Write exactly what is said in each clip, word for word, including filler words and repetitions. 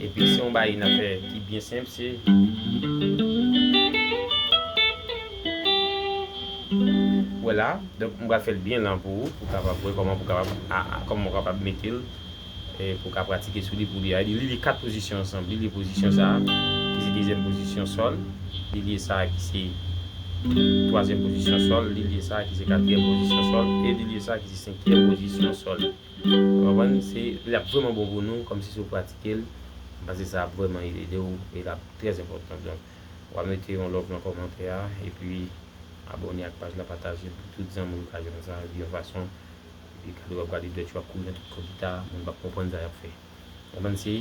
Epi se yon bagay n ap fè ki byen senp, se, wè la, donk m pral fè l byen lan pou ou, pou w kapab wè kòman pou w kapab, a, a, kòman w kapab mete l, e pou w ka pratike sou li, pou li a. Li, li kat pozisyon ansanm. Li li pozisyon sa a, ki se dezyèm pozisyon sòl. Li li sa a, ki se twazyèm pozisyon sòl. Li li sa a, ki se katriyèm pozisyon sòl. E li li sa a, ki se senkyèm pozisyon sòl. Ou konprann? Se, l ap vrèman bon pou nou, kòmsi si w pratike l. M panse sa ap vrèman ede w, e l ap trè enpòtan. Donk, w a mete yon love nan kòmantè a, epi abòne ak paj la, pataje l pou tout zanmi w ka jwenn sa, yon fason, epi gade, w ap gade dwèt yo ap kouri nan tout kò gita, moun p ap konprann sa y ap fè. Ou konprann? Se,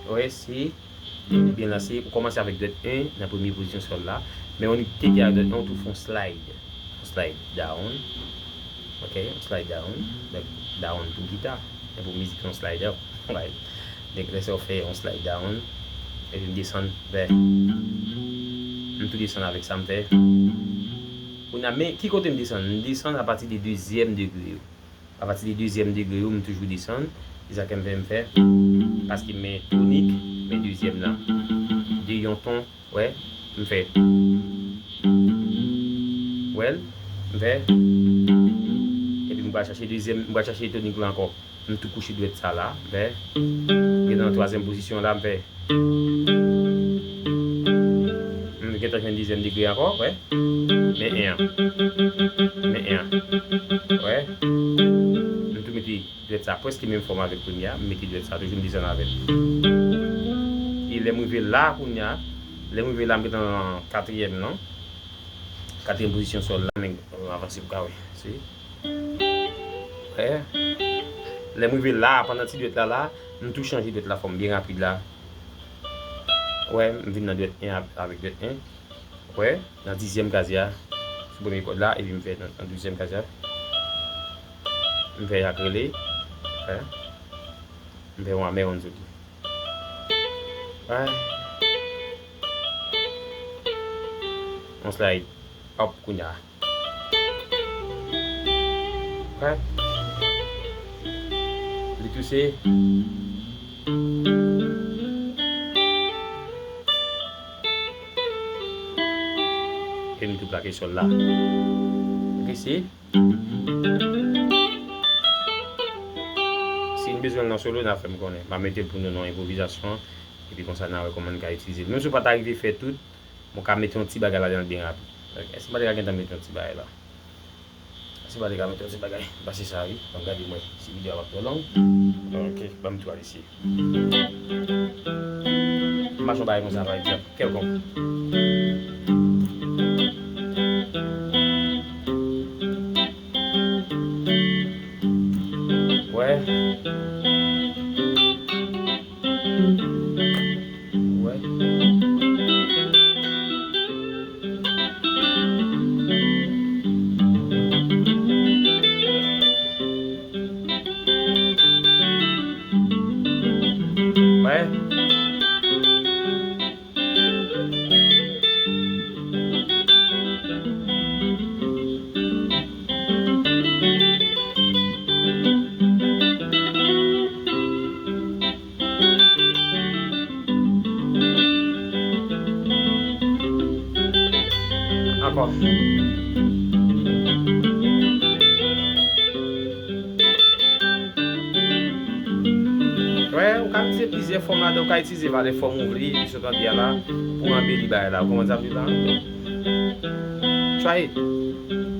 wè, se byen lanse. Ou kòmanse avèk dwèt en nan premye pozisyon sòl la. Men ou te gen dwèt en, ou tou fè yon slide. Yon slide down. Ok, yon slide down. Donk, down pou gita. Men pou mizik, se yon slide up. Right. Donk, lè sa ou fè yon slide down. Epi m desann vè. M tou desann avèk sa m fè. Kounye a, men ki kote m desann? M desann apati de dezyèm degre yo. Apati de dezyèm degre yo, m toujou desann. Se sa ke m fè, m fè. Paske men tonik, men dezyèm nan. De yon ton, wè, m fè. Wè l, m fè. Epi m pral chache dezyèm, m pral chache tonik la ankò. M tou kouche dwèt sa la, m fè. Gen nan twazyèm pozisyon la, m fè. M gentan jwenn dezyèm degre ankò, wè. Men en an. Men en an. Wè. M tou mete dwèt sa prèske menm fòm avèk premye a. M mete dwèt sa toujou, m desann avè l. E lè m rive la kounye a, lè m rive la, m gentan nan katriyèm nan. Katriyèm pozisyon sòl la, men m avanse pou ka wè. Si. Wè. Lè m rive la, pandan ti dwèt la la, m tou chanje dwèt la fòm byen rapid la. Wè, m vin nan dwèt en av-, avèk dwèt en. Wè, nan dizyèm kazye a, sou premye kòd la, epi m fè nan, nan dizyèm kazye a. M fè yak rele. Wè. M fè yon amè yon soti. Wè. On slide. Hop, kounye a. Wè. Li touse. E m tou plake sòl la. Ok, si. Si n bezwen l nan solo, n a fè m konnen. M a mete l pou nou nan enpwovizasyon. Epi konsa, n a wè kòman n ka itilize l. Menm si w pa ta rive fè tout, mwen ka mete yon ti bagay ladan l byen rapid. Ok, èske m pa te ka gentan mete yon ti bagay la? Èske m pa te ka mete yon ti bagay? Pase sa, wi. Ban m gade mwen si videyo a p ap twò long. Ok, ban m tou al eseye. M mache yon bagay konsa, pa egzanp, kèlkonk. Wè. Wè. Wè. Ankò. Wè, ou ka itilize plizyè fòm ladan, ou ka itilize valè fòm ou vle, epi sot anlè a la, pou anbeli bagay la. Ou konprann sa m di la? Try it.